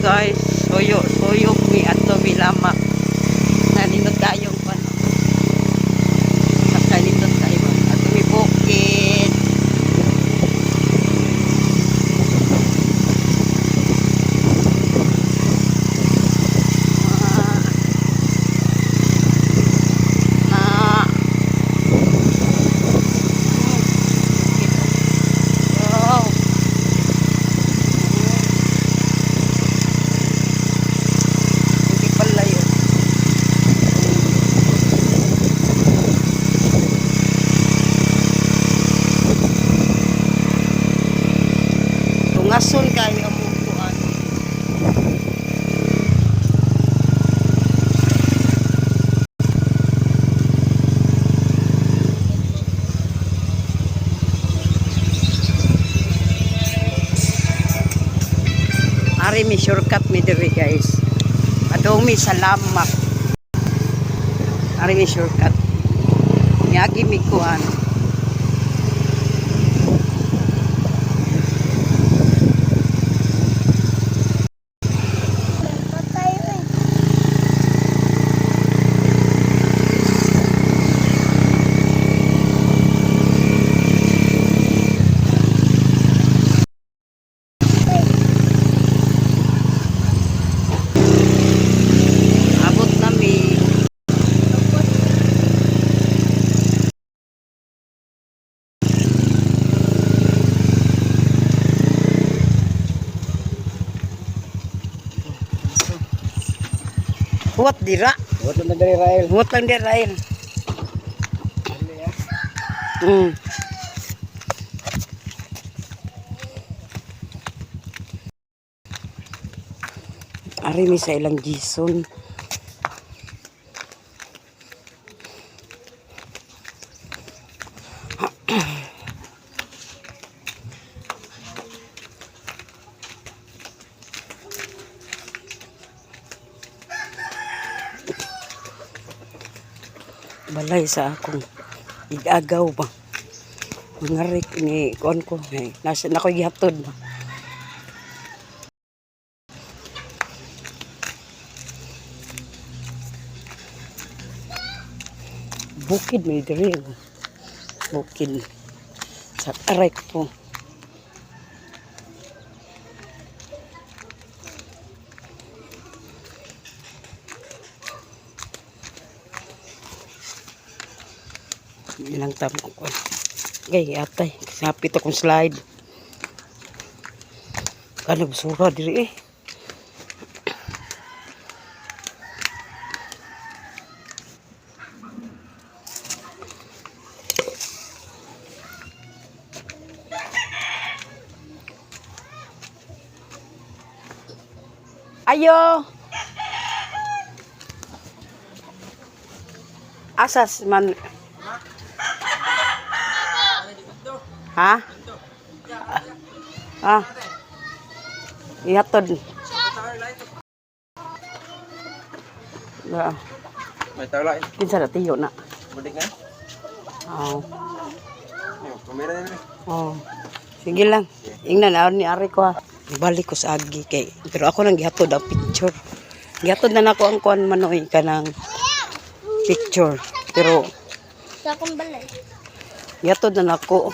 Guys, suyo, suyo mi ato mi lamak. Nanindot tayong pan. Sakay, nindot tayo. Ato mi bukid. Ah. Ah. Wow. Hindi pala yun. Tungason kayo ang mutuan. Ari mi shortcut mi diri, guys. Adong mi sa lamak. Ari mi shortcut. Ngagi mi kuan. Patay eh. Abot na mi. Huwat dira. Huwag lang dali, Rael. Huwat lang dira, Rael. Ari mi sa ilang Jason. Balay sa akong igagaw ba. Mangarik ni kuan ko eh, nasa na ko gihatod ba. Bukid may diri, oh. Bukid. Sa aray ko. Ilang tamo ko. Gay atay, sapit akong slide. Kana basura diri eh. Ayo. Asas man. Ha? Ah. Ihatod. Ba, May tao lang. kinsa na tiyo na. Budik na. Oo. Yung kamera na. Oh. Sige lang. Ingnan na ni Ari ko ha. Balik ko sa agi kay pero ako nang gihatod ang picture. Gihatod na nako ang kuan manoy kanang picture. Pero Sa akong balay. gihatod na nako.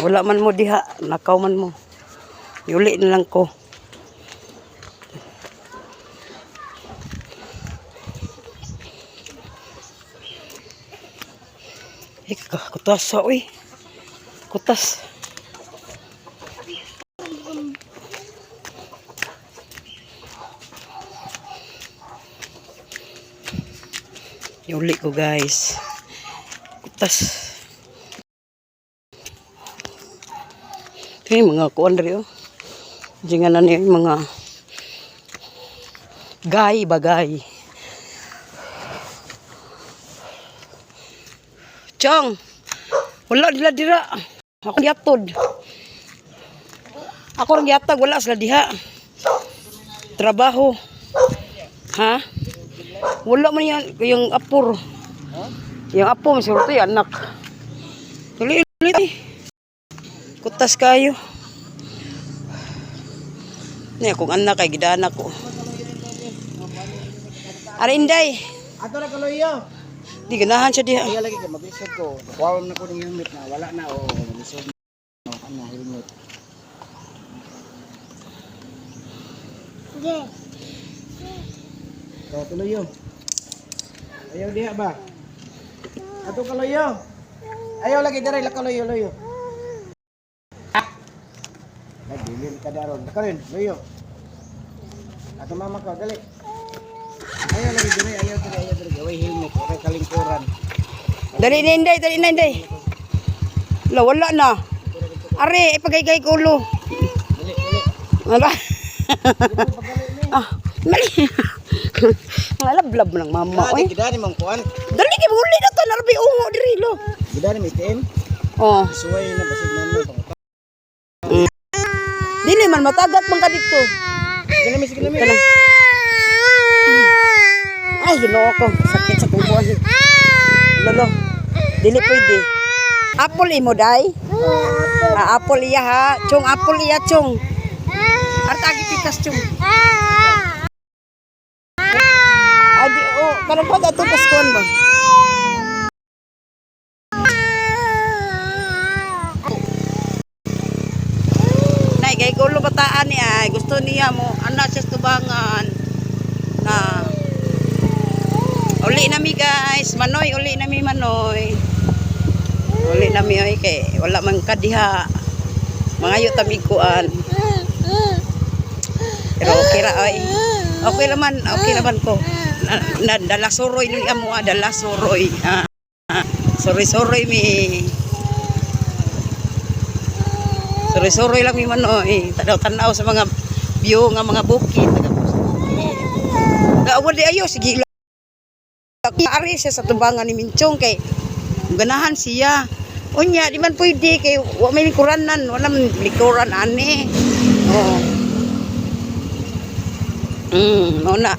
Wala man mo diha, nakaw man mo. Yuli na lang ko. Eh, kutas sa uy. Kutas. Yuli ko, guys. Kutas. Ito yung mga kuan rin oh. Diyan nga na niya yung mga gay bagay. Chong! Wala nila dira. Ako giatod. Ako rang giatag, wala sila diha. Trabaho. Ha? Wala man yan, yung apor. Yung apo, masurto yung anak. Tuloy ulit eh. Kutas kayo. Niya kung anak kay gidana ko. Ari inday, Ato ra kaloyo. di ganahan siya diha. Kaya lagi kay maglisod ko. Kuha na ko ning helmet na wala na o maglisod na ana helmet. Sige. Ko tuloy. Ayaw diha ba? Ato kaloyo. Ayaw lagi dere la kaloyo loyo. Ay, dili ka daron. Karon, loyo. Ato mama ko, dali. Ayaw lagi dere, ayaw dere, ayaw dere. Gaway helmet, okay kalingkuran. Dali na inday, dali na inday. La wala na. Ari, ipagaygay ko ulo. Dali, dali. Wala. Ah, mali. Ngalablab lang mama oy. Gidani mong kuan. Dali kay uli na to narbi ungo diri lo. Gidani mi tin. Oh, Suway na basig na mo. dili man matagat man ka dito. Sige na mi, sige na mi. Kana. Ay, Ginoo ko, sakit sa kubuan. Lolo. Dili pwede. Apple imo dai. Ah, apple iya ha. Chong apple iya chong. Arta agi pikas chong. Adi oh, karon pa ato paskuan ba? Nay, kay gulo bataan niya ay gusto niya mo ana siya sa tubangan na uli na mi guys, manoy uli na mi manoy. Uli na mi oy kay wala man kadiha. Mangayo ta mi kuan. Pero okay ra oy. Okay raman, okay raman ko. Na, na, dala suroy ni amo ah, dala suroy. Ah, ah. Suroy-suroy mi. Suroy-suroy lang mi manoy. Tanaw-tanaw sa mga view nga mga bukid. Taga sa bukid. Naawad di ayo sige. Ari siya sa tumbangan ni Minchong kay ganahan siya. Unya, di man pwede kay wa may lingkuranan, wala man lingkuran ani. Oo. Mao na.